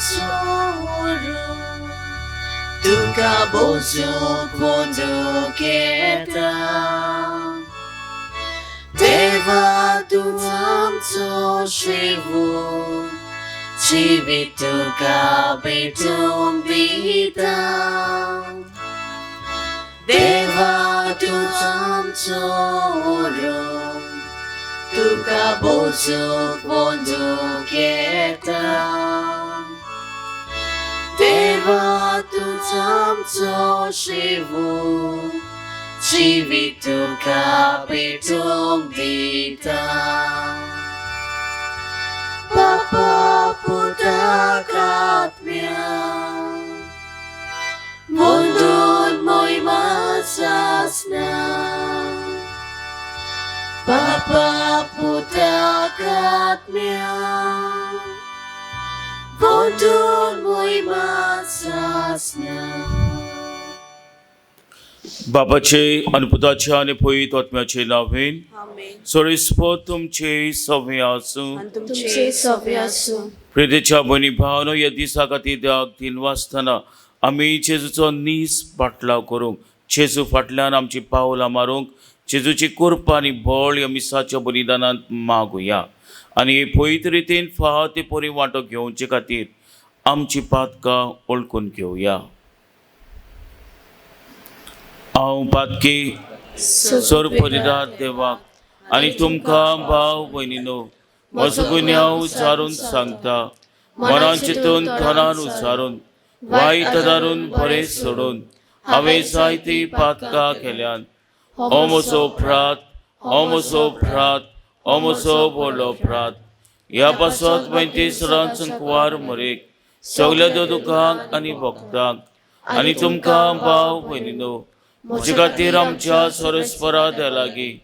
आमचो उरूं तुका बोजूक वंदूक येता देवा तूं आमचो शिवू जिवीत तुका भेटूंक दिता देवा तूं आमचो उरूं तुका बोजूक वंदूक येता देवा तूं आमचो शिवू जिवीत तुका भेटूंक दिता बापा पुताक आत्म्या वंदून मोहिमा सासना बापा पुताक आत्म्या वंदून मोहिमा सासना. बापाचे आनी पुताचे आनी पवित्र आत्म्याचे नांवेन. आमेन. सोरीस्पद तुमचे सवे आसूं. आनी तुमचे सवे आसूं. प्रेतेच्या भयणी भावनो, ह्या दिसा खातीर देवाक दिन वाचतना आमी जेजूचो नीस पाटलाव करूंक, जेजू फाटल्यान आमची पावलां मारूंक जेजूची कृपा आनी बळ ह्या मिसाच्या बलिदानांत मागुया आनी हे पवित्र रितीन फाव ते परी वांटो घेवचे खातीर आमची पातकां वळखून घेवया. हांव पातकी सोरपरिदार देवाक आनी तुमकां भाव भयणीनो म्हजो गुन्यांव उचारून सांगता. मनान चिंतून, थनान उचारून, वायट दारून बरें सोडून हांवें जायतीं पातकां केल्यान. हो म्हजो अपराध, हो म्हजो अपराध, हो म्हजो व्हडलो अपराध. ह्या पासत मागीर सदांच कुवार मरेक सगल्या दुकांक आनी भक्तांक आनी तुमकां भाव भयणीनो म्हजे खातीर आमच्या सरस्परा लागीं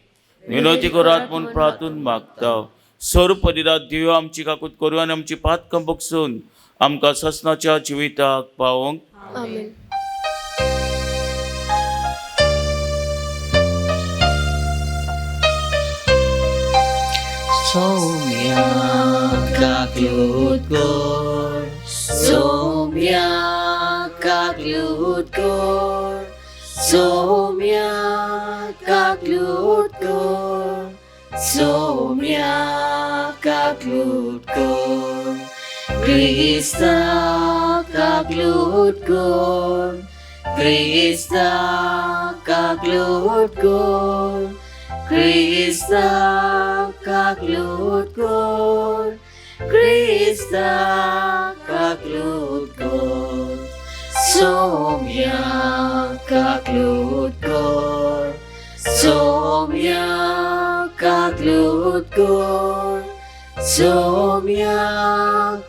विनवती करात म्हूण प्रार्थून मागता. सोर परिरात देव आमची काकूत करूं आनी आमची पातकां बगसून आमकां ससनाच्या जिविताक पावोवंक. आमेन. Somya kaklutgor, Somya kaklutgor, Somya kaklutgor, Somya kaklutgor, Krista kaklutgor, Krista kaklutgor, Krista kaklutgor, Krista kaklutgor, Somya kaklutgor, Somya kaklutgor, Somya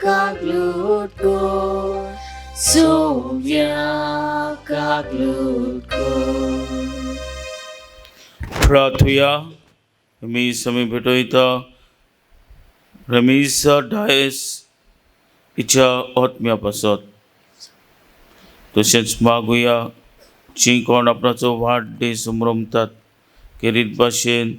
kaklutgor, Somya kaklutgor. प्रार्थुया. मी समी भेटोयता रमेशा डायस हिच्या आत्म्या पासत. तशेंच मागुया जी कोण आपणाचो वाडदीस समरमतात, केरीत भाशेन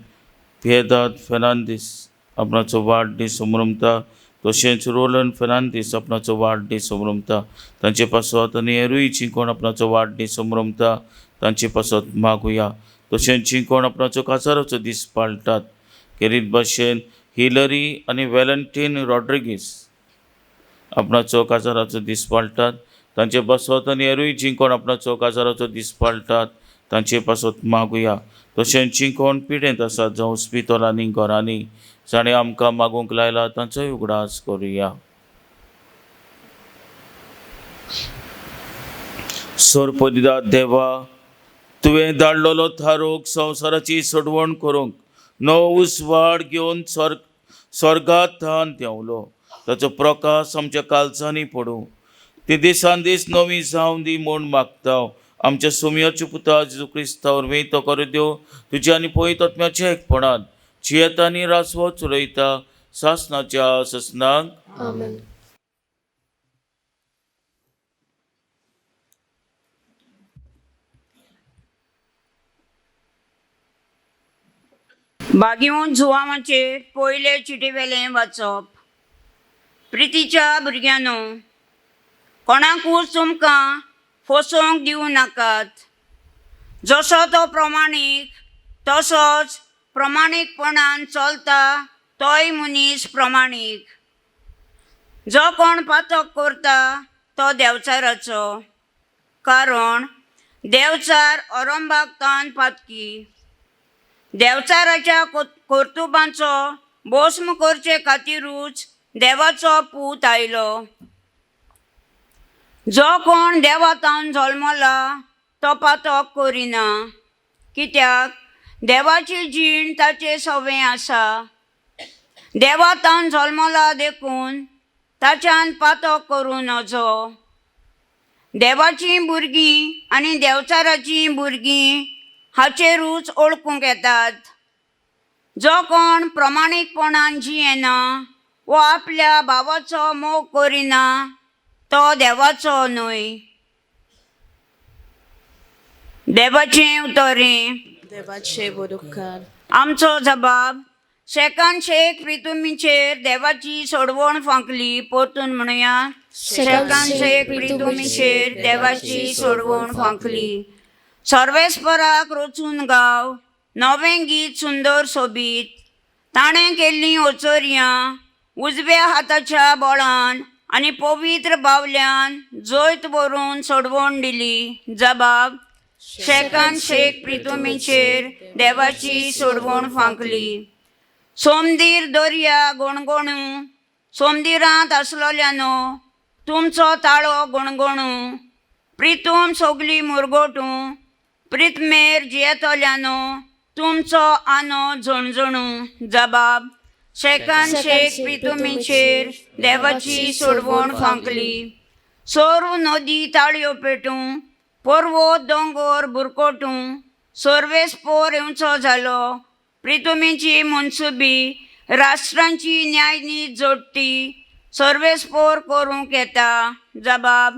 पियेदाद फेर्नांदीस आपणाचो वाडदीस समरमता, तशेंच रोलन फेर्नांदीस आपणाचो वाडदीस समरमता, तांचे पासत आनी हेरूय जी कोण आपणाचो वाडदीस समरमता तांचे पासत मागुया. तशेंच जी कोण आपणाचो काजाराचो दीस पाळटात, केरीत भाशेन हिलरी आनी वेलंटीन रॉड्रिगीस आपणाचो काजाराचो दीस पाळटात, तांचे पासत आनी हेरूय जी कोण आपणाचो काजाराचो दीस पाळटात तांचे पासत मागुया. तशेंच जी कोण पिडेंत आसात, जावं हॉस्पिटलांनी, घरांनी, जाणें आमकां मागूंक लायला तांचोय उगडास करुया. सोरपदिदा देवा, तुवें धाडलेलो थारोक संवसाराची सोडवण करूंक नवो उजवाड घेवन स्वर्गात थान देंवलो. ताचो प्रकाश आमच्या कालचांनी पडूं, ती दिसान दीस नवी जावन दी म्हूण मागता. आमच्या सोमयाच्या पुता जेजू क्रिस्ता वरवीं तो करूं देव तुज्या आनी पवित्र आत्म्याच्या एकपणान जियेता आनी रासवो चलयता सासनाच्या ससनाक. आमेन. बागेवन जुवांवाचेर पयले चिटीवेलें वाचप. प्रितीच्या भुरग्यांनो, कोणाकूच तुमकां फसोवंक दिवं नाकात. जसो तो प्रमाणीक तसोच प्रमाणीकपणान चलता तोय मनीस प्रमाणीक. जो कोण पातक करता तो देंवचाराचो, कारण देंवचार अरंभाक तान पातकी. देंवचाराच्या कर्तुबांचो भस्म करचे खातीरूच देवाचो पूत आयलो. जो कोण देवा तावन जल्मला तो पातक करिना, कित्याक देवाची जीण ताचे सवें आसा. देवा तावन जल्मला देखून ताच्यान पातक करूं नजो. देवाचीं भुरगीं आनी देंवचाराचीं भुरगीं हाचेरूच वळखूंक येतात. जो कोण प्रमाणीकपणान जियेना वो आपल्या भावाचो मोग करिना तो देवाचो न्हय. देवाचें उतरें. देवाचे उपकार. आमचो जबाब शेकान शेक प्रितुमीचेर देवाची सोडवण फांकली. परतून म्हणया, शेकान शेक प्रितुमीचेर देवाची सोडवण फांकली. सर्वेस्पराक रचून गाव नवें गीत सुंदर सोबीत. ताणें केल्लीं ओचोरयां उजव्या हाताच्या बळान आनी पवित्र बावल्यान जैत व्हरून सोडवण दिली. जबाब शेकान शेक प्रितुमीचेर देवाची सोडवण फांकली. सोमदीर दर्या गणगणू, सोमदिरांत आसलोल्यानो तुमचो ताळो गणगणू. प्रितूम सगली मुरगोटू, प्रितमेर जियेतल्यानो तुमचो आनो झणझणू. जबाब शेकान शेक प्रितुमीचेर देवाची सोडवण फांकली. सोरू नदी ताळयो पेटूं, पर्वत दोंगोर बुरकोटूं. सर्वेस्पोर येवचो जालो प्रितुमीची मनसुबी, राष्ट्रांची न्यायनीत जोडटी सर्वेस्पोर करूंक येता. जबाब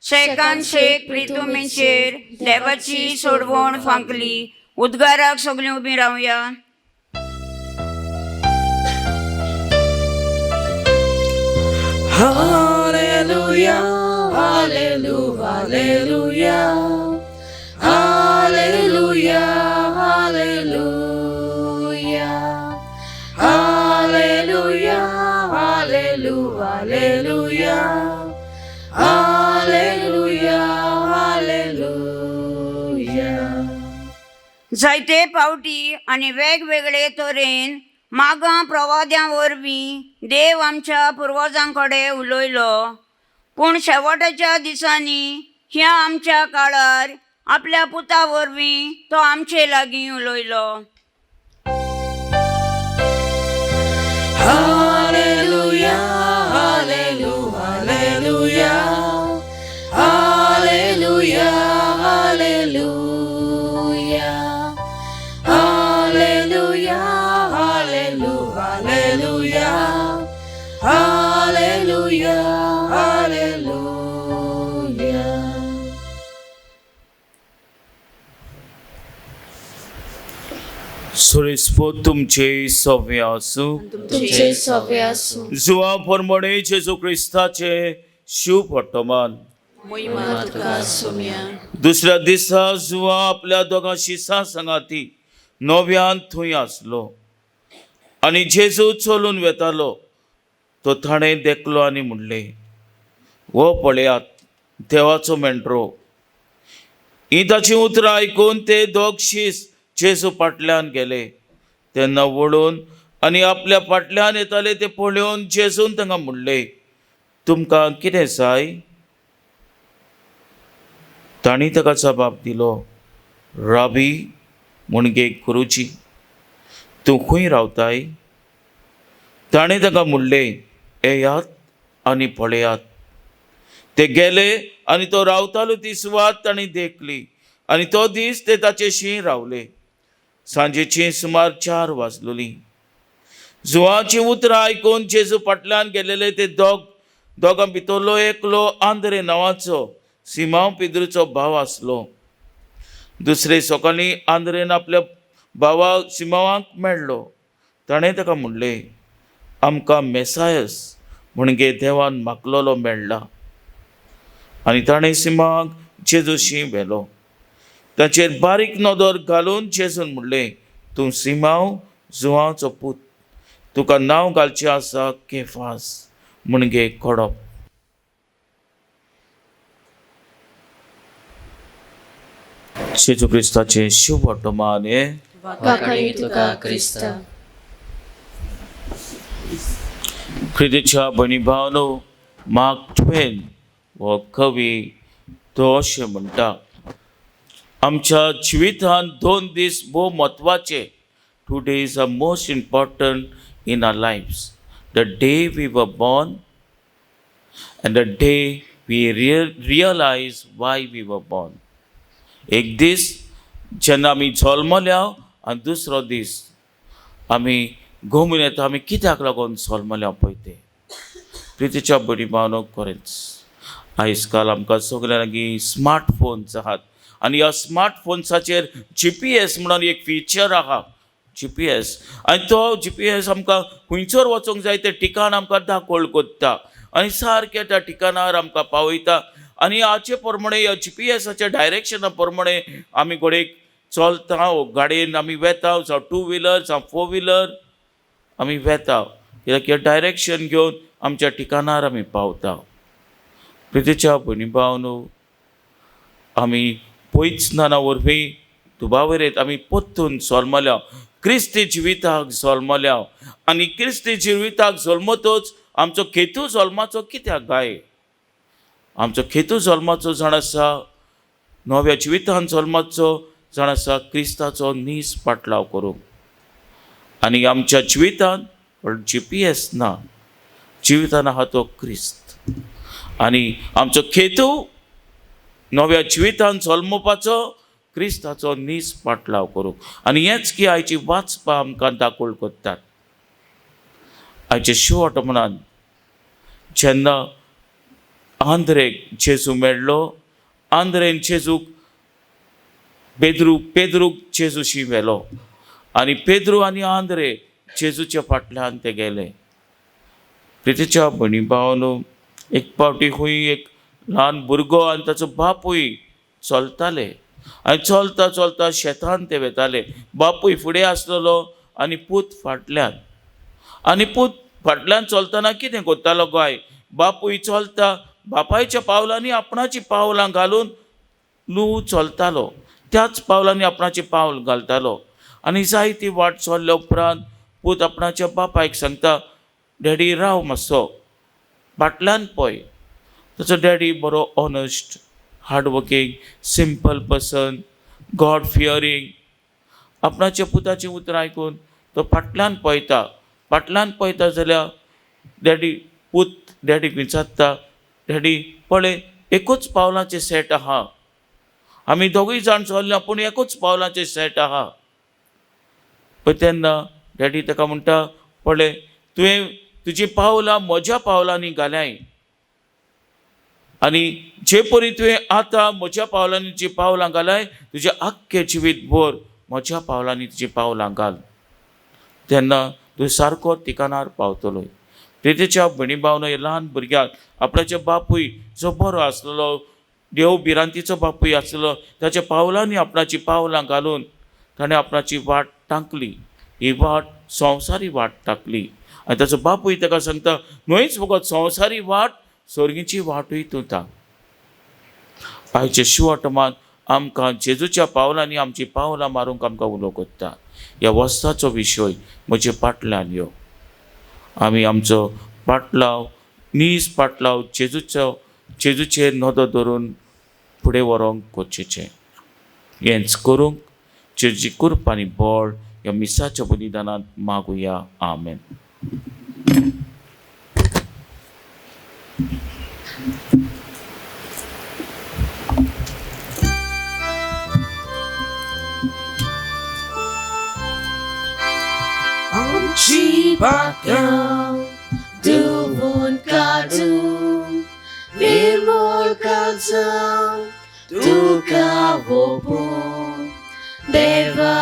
शेकान शेक प्रितुमीचेर देवाची सोडवण फांकली. उद्गाराक सगळीं उबीं रावया. Hallelujah, hallelujah, hallelujah, hallelujah, hallelujah, hallelujah, hallelujah, hallelujah, hallelujah, hallelujah. जायते पावटी आनी वेगवेगळे तरेन मागां प्रवाद्यां वरवीं देव आमच्या पुर्वजां कडेन उलयलो, पूण शेवटाच्या दिसांनी ह्या आमच्या काळार आपल्या पुता वरवीं तो आमचे लागीं उलयलो. Hallelujah, hallelujah, hallelujah, hallelujah, hallelujah, hallelujah, hallelujah, hallelujah, hallelujah, hallelujah. सुरेस्पोत तुमचे सवे आसूं. तुमचे सवे आसूं. जुआ प्रमाणे जेजू क्रिस्ताचे शुभ वर्तमान. मोहिमा तुका सोम्या. दुसऱ्या दिसा जुआ आपल्या दोगां शिसां सांगाती नव्यान थंय आसलो आनी जेजू चलून वेतालो तो ताणें देखलो आनी म्हणलें, हो पळयात देवाचो मेंढरो. हीं ताचीं उतरां आयकून ते दोग शीस जेजू फाटल्यान गेले. तेन्ना वळून आनी आपल्या फाटल्यान येताले ते पळोवन जेजून तांकां म्हणलें, तुमकां कितें जाय? तांणी ताका जबाब दिलो, राबी म्हणजे गुरुजी, तूं खंय रावताय? ताणें ताका म्हणलें, येयात आनी पळयात. ते गेले आनी तो रावतालो ती सुवात तांणी देखली आनी तो दीस ते ताचेशी रावले. सांजेची सुमार 4 वाजलोली. जुवाचीं उतरां आयकून जेजू फाटल्यान गेलेले ते दोगां भितरलो एकलो आंद्रे नांवाचो सिमांव पिद्रूचो भाव आसलो. दुसरे सकाळीं आंद्रेन आपल्या भावाक सिमांवाक मेळ्ळो. ताणें ताका म्हणलें, आमकां मेसायस म्हणजे देवान मागलोलो मेळ्ळा. आनी ताणें सिमाक जेजूशी व्हेलो. ताचेर बारीक नदर घालून जेजून म्हणलें, तूं सिमांव जुवांवचो पूत, तुका नांव घालचें आसा केफास, म्हणजे खडप. जेजू क्रिस्ताचें शुभ वर्तमान हें. वाखाणी तुका क्रिस्ता. प्रितीच्या भयणी भावनो, मार्क ट्वेन हो कवी तो अशें म्हणटा, आमच्या जिवितांत 2 दीस भोव म्हत्वाचे. 2 days are most important in our lives. The day we were born and the day we realize why we were born. एक दीस जेन्ना आमी जल्मल्या आनी दुसरो दीस आमी गोमून येता आमी कित्याक लागून जल्मल्या पळय तें. प्रितीच्या भयणी भावनो, खरेंच आयज काल आमकां सगळ्यां लागीं स्मार्टफोन्स आहात आनी ह्या स्मार्टफोन्साचेर GPS म्हणून एक फिचर आहा, GPS. आनी तो GPS आमकां खंयसर वचूंक जाय तें ठिकाण आमकां दाखोवल कोत्ता आनी सारकें त्या ठिकाणार आमकां पावयता. आनी हाचे प्रमाणे ह्या GPSाच्या डायरेक्शना प्रमाणे आमी घडयेक चलता, गाडयेन आमी वेता, जावं 2 व्हिलर जावं 4 व्हिलर आमी वेता, कित्याक हें डायरेक्शन घेवन आमच्या ठिकाणार आमी पावता. प्रितीच्या भयणी भावनो, आमी पयच ना वरवीं दुबावरेत आमी परतून जल्मल्या, क्रिस्ती जिविताक जल्मल्या. आनी क्रिस्ती जिविताक जल्मतच आमचो खेतू जल्माचो कित्याक गाय? आमचो खेतू जल्माचो जाण आसा नव्या जिवितान जल्माचो जाण आसा क्रिस्ताचो नीस पाटलाव करूंक. आनी आमच्या जिवितान GPS ना, जिवितान आहा तो क्रिस्त. आनी आमचो खेतू नव्या जिवितान जल्मपाचो क्रिस्ताचो नीस पाटलाव करूंक. आनी हेंच की आयची वाचपा आमकां दाखोवल कोत्तात. आयचे शेवट म्हणान जेन्ना आंद्रेक जेजू मेळ्ळो, आंद्रेन जेजूक पेद्रूक जेजूशी व्हेलो आनी पेद्रू आनी आंद्रे जेजूच्या फाटल्यान ते गेले. प्रितीच्या भयणी भावनो, एक पावटी खंय एक ल्हान भुरगो आनी ताचो बापूय चलताले आनी चलता चलता शेतान ते वेताले. बापूय फुडें आसलेलो आनी पूत फाटल्यान. आनी पूत फाटल्यान चलतना कितें करतालो गाय, बापूय चलता बापायच्या पावलांनी आपणाचीं पावलां घालून लू चलतालो, त्याच पावलांनी आपणाचें पावल घालतालो. आनी जायती वाट चल्ल्या उपरांत पूत आपणाच्या बापायक सांगता, डॅडी राव मातसो फाटल्यान पळय. ताचो डॅडी बरो honest, hardworking, simple person, God fearing. आपणाच्या पुताचीं उतरां आयकून तो फाटल्यान पळयता. फाटल्यान पळयता जाल्यार डॅडी पूत डॅडीक विचारता, डॅडी पळय एकूच पावलाचें सेट आहा, आमी दोगूय जाण चल्ल्या पूण एकूच पावलाचें सेट आहा. पळय तेन्ना डॅडी ताका म्हणटा, पळय तुवें तुजीं पावलां म्हज्या पावलांनी घाल्याय आनी जे परी तुवें आतां म्हज्या पावलांनी जी पावलां घालाय तुजें आख्खें जिवीत भर म्हज्या पावलांनी तुजीं पावलां घाल, तेन्ना तूं सारको ठिकाणार पावतलो. प्रितीच्या भयणी भावनो, ह्या ल्हान भुरग्याक आपणाचे बापूय जो बरो आसलेलो, देव भिरांतीचो बापूय आसलेलो, ताच्या पावलांनी आपणाचीं पावलां घालून ताणें आपणाची वाट टांकली. ही वाट संवसारी वाट टाकली. आनी ताचो बापूय ताका सांगता, न्हयच फकत संवसारी वाट, सर्गीची वाटूय तूं ताक. आयचे शिवटमान आमकां जेजूच्या पावलांनी आमचीं पावलां मारूंक आमकां उलो कोत्ता. ह्या वस्ताचो विशय म्हजे फाटल्यान यो. आमी आमचो पाटलाव नीस पाटलाव जेजूचो जेजूचेर नदर धरून फुडें व्हरोंक गरजेचें. हेंच करूंक जेजूची कृपा आनी बळ ह्या मिसाच्या बलिदानांत मागुया. आमेन. आमची पाक्यां धुवून काडून निर्मूल काळजां तुका ओंपून देवा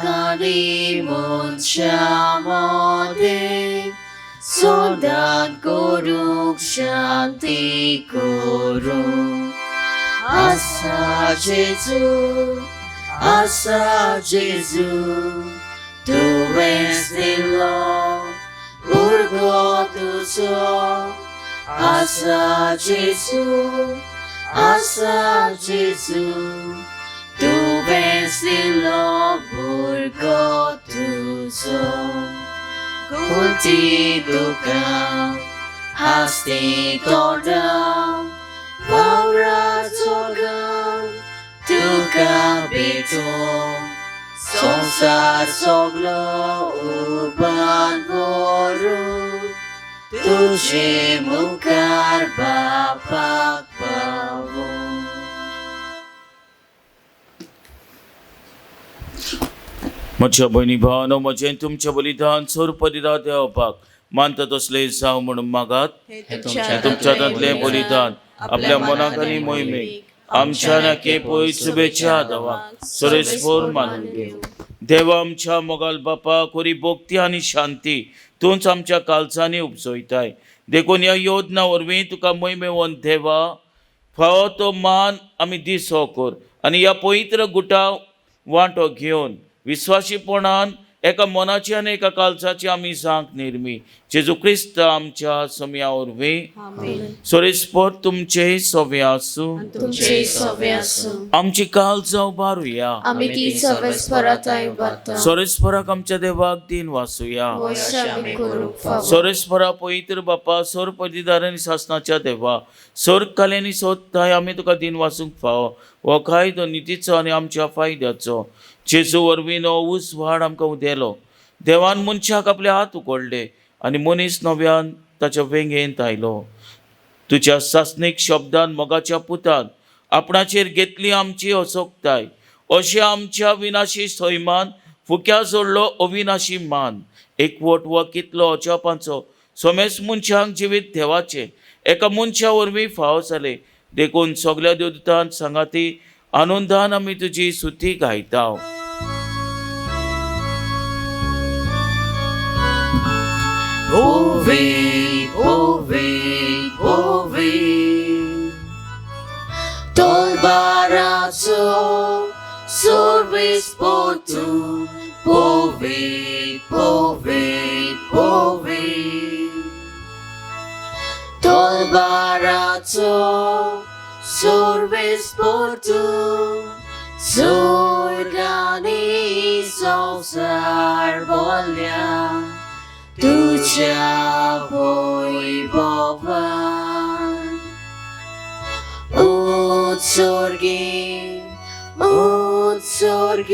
आनी मनशां मदें संदान करूंक शांती करूं. आसा जेजू, आसा जेजू, तुवेंच दिलो उर्गो तुजो. आसा जेजू, आसा जेजू, तुवेंच दिलो उर्गो तुजो. कुंती दुकां हासती तोंडां वावरा जोगां तुका भेटोवंक संवसार सगलो उबान व्हरूं तुजे मुखार बापाक पावूं. म्हज्या भयणी भावानो, म्हजें तुमचें बलिदान सोरपदिदा देवपाक मानता तसलें जावं म्हणून मागात. हे हें तुमच्या हातांतलें बलिदान आपल्या मनाक आनी मोहिमेक आमच्या नाके पय शुभेच्छा देवाक सुरेशभर मानून घेवं. देवा आमच्या मोगाल बापा, कोरी भक्ती आनी शांती तूंच आमच्या कालचांनी उपजयताय, देखून ह्या योजना वरवीं तुका मोहिमेवन देवा फावो तो मान आमी दिसो कर आनी ह्या पवित्र गुटा वांटो घेवन विस्वाशीपणान एका मनाची आनी एका कालचाची आमी जांक निर्मी जेजू क्रिस्त आमच्या समया वरवीं. सोरेस्पोर तुमचें सवे आसूं. तुमचे सवे आसूं. आमची काळजां उबारुया. आमी ती सर्वेस्पराताय उबारता. सोरेस्पराक आमच्या देवाक दिन वासुया. अशें आमी करूंक फावो. सोरेस्परा पवित्र बापा, सोर पदीदार आनी सासणाच्या देवा, सोर काल्यांनी सोदताय आमी तुका दिन वासूंक फावो. हो कायदो नितीचो आनी आमच्या फायद्याचो. जेजू वरवीं हो ऊस वाड आमकां उदेलो. देवान मनशाक आपले हात उगडले आनी मनीस नव्यान ताच्या वेंगेंत आयलो. तुज्या सासणीक शब्दान मोगाच्या पुतान आपणाचेर घेतली आमची असोकताय. अशें आमच्या विनाशी सैमान फुक्या जोडलो अविनाशी मान. एकवट वा कितलो अजापांचो समेस्त मनशांक जिवीत देवाचें एका मनशा वरवीं फावो जालें. देखून सगल्या देवदूतान सांगाती आनंदान आमी तुजी सुती गायता. Ovi, ovi, ovi, Tolbarazzo, sorvis potu, povi, povi, povi. Tolbarazzo, sorvis potu, sorgani sonsar volja. Tuđa vojvovan, utsorgin, utsorgin,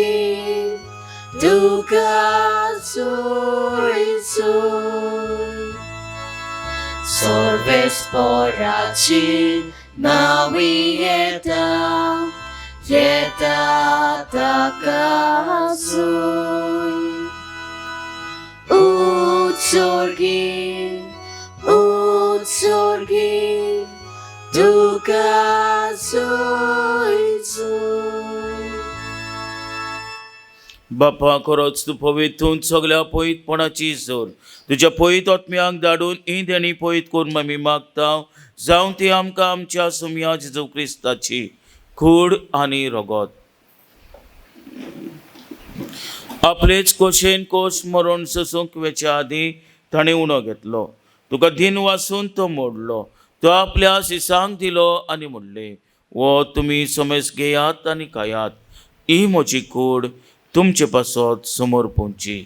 tuka zoy zoy. Sorves poraci navieta, yeta taka zoy. Utsorgin, utsorgin, tuka zoy zoy. बापा, खरोच तूं पवित्र सगल्या पवित्रपणाची जोर. तुज्या पवित्र आत्म्यांक धाडून ही देणी पवित्र करून आमी मागता, जावं ती आमकां आमच्या सुमया जेजू क्रिस्ताची कूड आनी रगत. आपलेच कोशेन कोश मरण सोसूंक वेच्या आदीं ताणें उणो घेतलो. तुका दिन वासून तो मोडलो. तो आपल्या शिसांक दिलो आनी म्हणलें, वो तुमी समेज घेयात आनी खायात, ही म्हजी कूड तुमचे पासत समोर पोवची.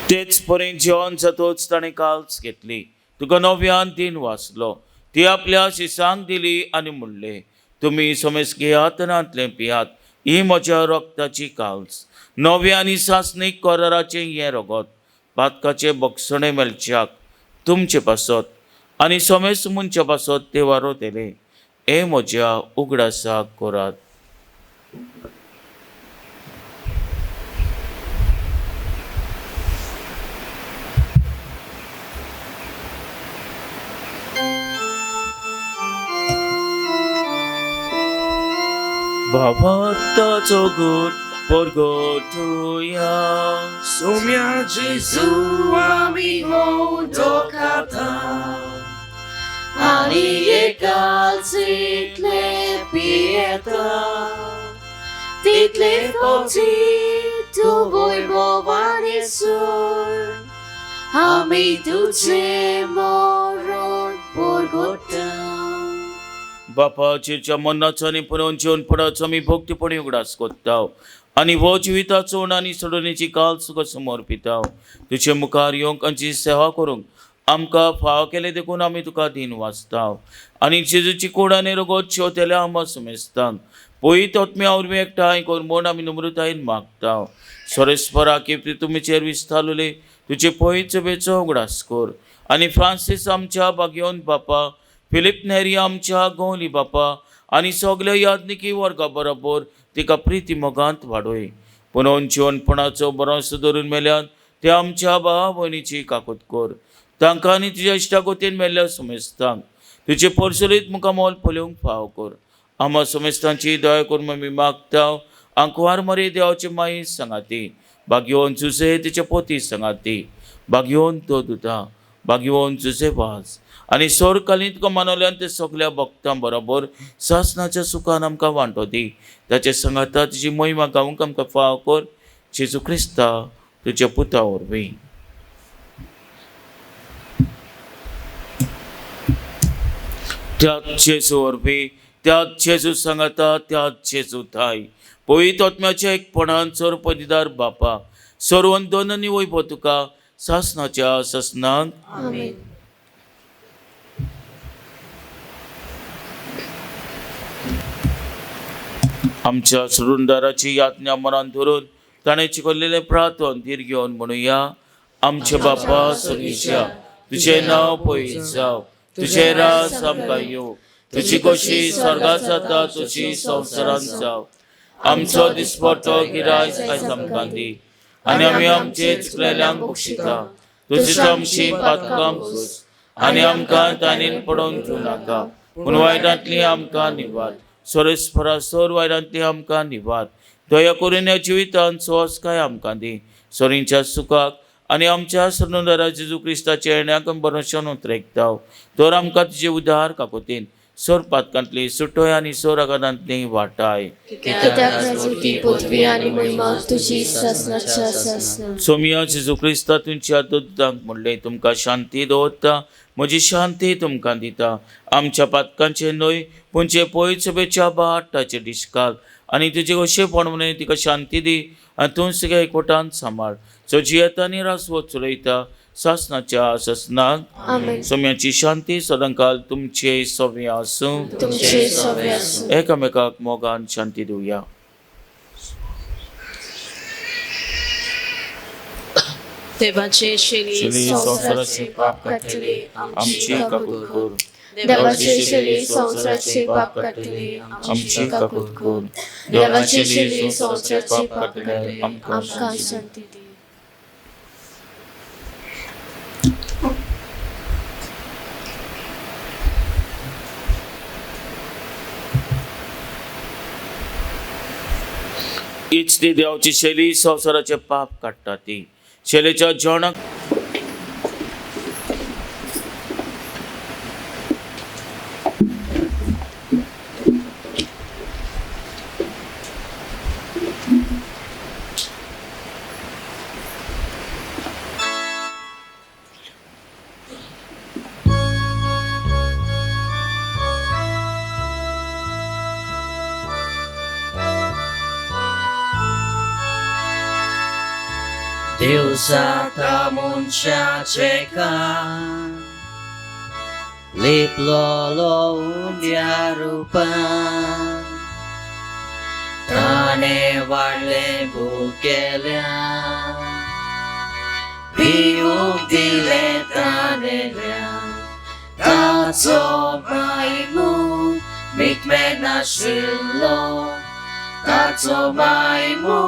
तेच परी जेवण जातोच ताणें काल्स घेतली. तुका नव्यान दिन वाचलो. ती आपल्या शिसांक दिली आनी म्हणलें, तुमी समेज घेयात आनी हांतलें पियात, ही म्हज्या रक्ताची काल्स, नव्या आनी सासणीक कराराचें हें रगत, पातकाचें बक्षणें मेळच्याक तुमचे पासत आनी समेस्त मनच्या पासत ते वारोतले. हें म्हज्या उगडासाक करात. बाबा ताचो घट परगटुया. सोम्या जेजू आमी हो उदक खाता आनी एकाच इतले पियेता तितले फावटी तूं वैभवान सूर आमी तुजें मरण परगटा. बापा, जेच्या मरणाचो आनी पुनोवन जिवनपणाचो आमी भक्तीपणी उगडास कोत्ता आनी हो जिविताचो आनी सोडोवणेची काल तुका समर्पिता. तुजे मुखार येवंक आनी तुजी सेवा करूंक आमकां फाव केलें देखून आमी तुका दीन वाचता आनी जेजूची कूड आनी रगत शेवतेल्या आमकां समेस्तांक पयत आत्म्या वरवीं एकठांय कर म्हूण आमी नम्रतायेन मागता. सोरेस्परा की तुमीचेर विस्तारले तुजे पयत सभेचो उगडास कर आनी फ्रांसीस आमच्या बागयोन बापा, फिलीप नेरी आमच्या गवली बापा आनी सगल्या याज्ञिकी वर्गा बरोबर तिका प्रिती मोगांत वाडय. पुनोवन जिवनपणाचो बरोसो धरून मेल्यान ते आमच्या भावा भयणीची काकूत कर. तांकां आनी तुज्या इश्टागोतीन मेल्ल्या समेस्तांक तुजे परसरीत मुखामोल पळोवंक फाव कर. आमा समेस्तांची दया करून आमी मागता. आंकवार मरे देवाची माई सांगाती, बागयोन जुजे तिचे पोती सांगाती, बागयोन तो दुता, बागयोन जुजे वाज आनी सोरकालीन तुका मानवल्यान ते सगल्या भक्तां बरोबर सासनाच्या सुखान आमकां वांटो दी. ताचे सांगाता तुजी महिमा गावंक आमकां फाव कर. जेजू क्रिस्ता तुज्या पुता वरवीं. त्याच जेजू वरवीं, त्याच जेजू सांगाता, त्याच जेजू थाय पवित्र आत्म्याच्या एकपणान सर्वपदिदार बापा, सर्वंदन आनी वैभव तुका सासनाच्या सासनाक. आमेन. आमच्या सुरुंदाराची यातन्या मनान धरून ताणें शिकयलेलें प्रार्थन धीर घेवन म्हणुया. आमचे बापा सगळीच्या, तुजें नांव पयस जावं, तुजें राज आमकां येवं, तुजी खोशी स्वर्गात जाता तुजी संवसारांत जावं. आमचो दिसपट्टो गिरायक आयज आमकां दी आनी आमी आमचे चुकलेल्यांक बक्षिता, तुजीच आमची पातकां पुस आनी आमकां ताणेन पडोवन दिवं नाका, पूण वायटांतली आमकां निवार. सोरेस्परा सोर वायटांतली आमकां निवार. दया करून ह्या जिवितांत सोसकाय आमकां दी, सोरींच्या सुखाक आनी आमच्या सरनुदारा जेजू क्रिस्ताच्या येण्याक बरोशन उतरेकता. तर आमकां तुजे उदार काकोतीन सोर पातकांतली सुटोय आनी सोर आघातांतली वाटाय. कित्याक राजवटी, पृथ्वी आनी महिमा तुजी सासनाच्या सासना. सोमिया जेजू क्रिस्ता तुमच्या दुदांक म्हणलें, तुमकां शांती दवरता, म्हजी शांती तुमकां दिता. आमच्या पातकांचे न्हय पूण जे पयत सभेच्या बाट ताचे डिस्काल आनी तुजे अशेपण म्हणून तिका शांती दी आनी तूं सगळ्या एकवटान सांबाळ, सो जियेता आनी रासवत चलयता सासनाच्या सासनाक. आमेन. सोम्याची शांती सदांकाल तुमचे सवे आसूं. तुमचे सवे आसूं. एकामेकाक मोगान शांती दिवया. देवाचे शेली शेली संवसाराचे पाप काडटले, आमची काकूत कर. देवाचे शेली संवसाराचे पाप काडटले, आमची काकूत कर. देवाचे शेली संवसाराचे पाप काडटले, आमकां शांती दी. हीच ती देवाची शैली संवसाराचे पाप काडटा ती शैलीच्या जेवणाक. देव जाता मनशाचे काम लिपलोलो उंड्या रुपान ताणें वाडलें भुकेल्या पिवूंक दिलें ताणेल्या ताचो मायमू मिटमे नाशिल्लो ताचो मायमू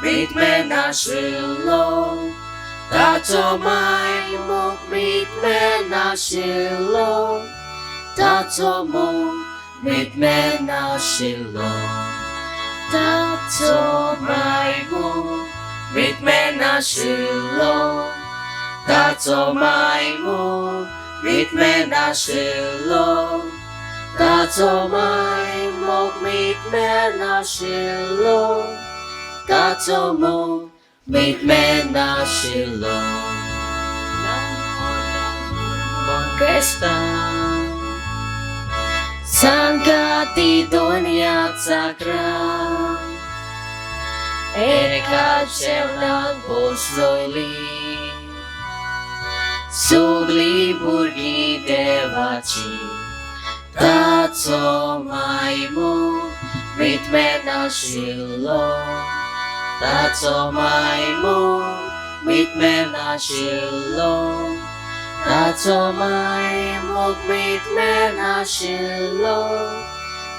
मिटमे नाशिल्लो ताचो मायमू मिटमे नाशिल्लो ताचो मोग मिटमे नाशिल्लो. ताचो मायमू mitmenašilo, ताचो मायमू mitmenašilo, ताचो मायमोग mitmenašilo, ताचो मोग mitmenašilo. Orquesta Sancati dunia sacra Eka जेवणाक बसयली सगळीं भुरगीं देवाची ताचो मायमो mitmenašilo, ताचो मायमो mitmenašilo, ताचो मायमोग mitmenašilo,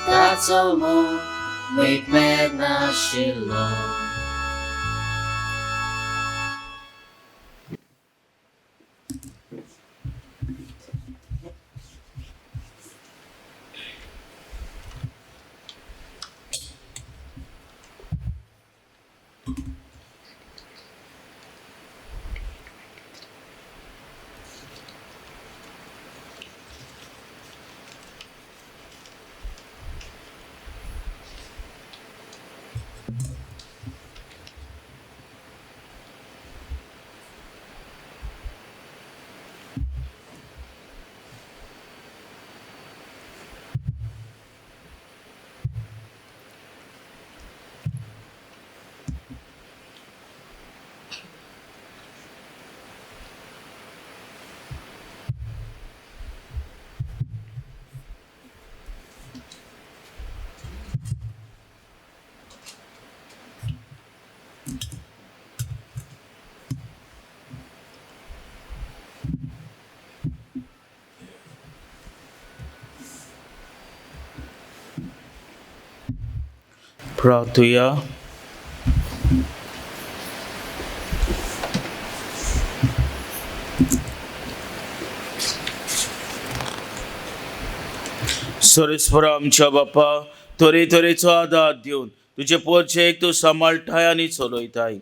ताचो मोग mitmenašilo. प्रार्थुया. सरेस्वरा आमच्या बापा, तरेतरेचो आदार दिवन तुजे पोरचेक तूं सांबाळटाय आनी चलयताय,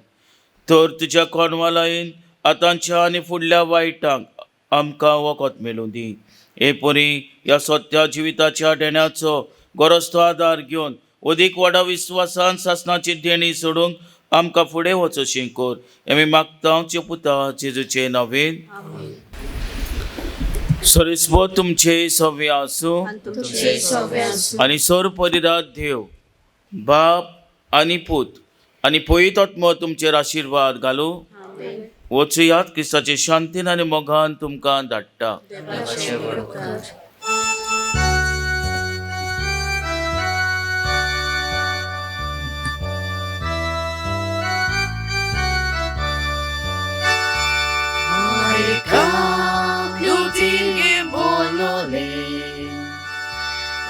तर तुज्या कोनवालायन आतांच्या आनी फुडल्या वायटांक आमकां वखद मेळूं दी. हे परी ह्या सत्या जिविताच्या देण्याचो गरज तो आदार घेवन अदीक व्हडा विस्वासान सासणाची देणी सोडूंक आमकां फुडें वचोशी कर. आमी मागता आमच्या पुता जेजूचे नांवेन. सरेस्वर तुमचे सवे आसूं आनी सर परिरात देव बाप आनी पूत आनी पवित्र आत्मो तुमचेर आशिर्वाद घालूं. वचयात क्रिस्ताचे शांतीन आनी मोगान तुमकां धाडटा.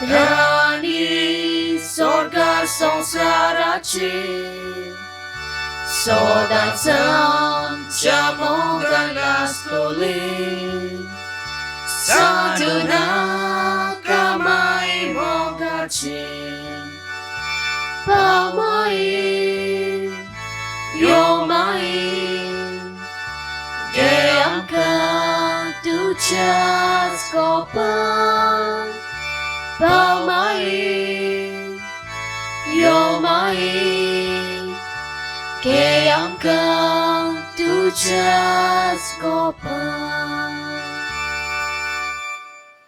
राणी स्वर्गा संसाराची सदांच आमच्या मोगान आसतली, साधना कामाय मोगाची पामाय यो माय घे आमकां तुज्याच कोपान. Pamai, yo mai, ke amka tujas kopan.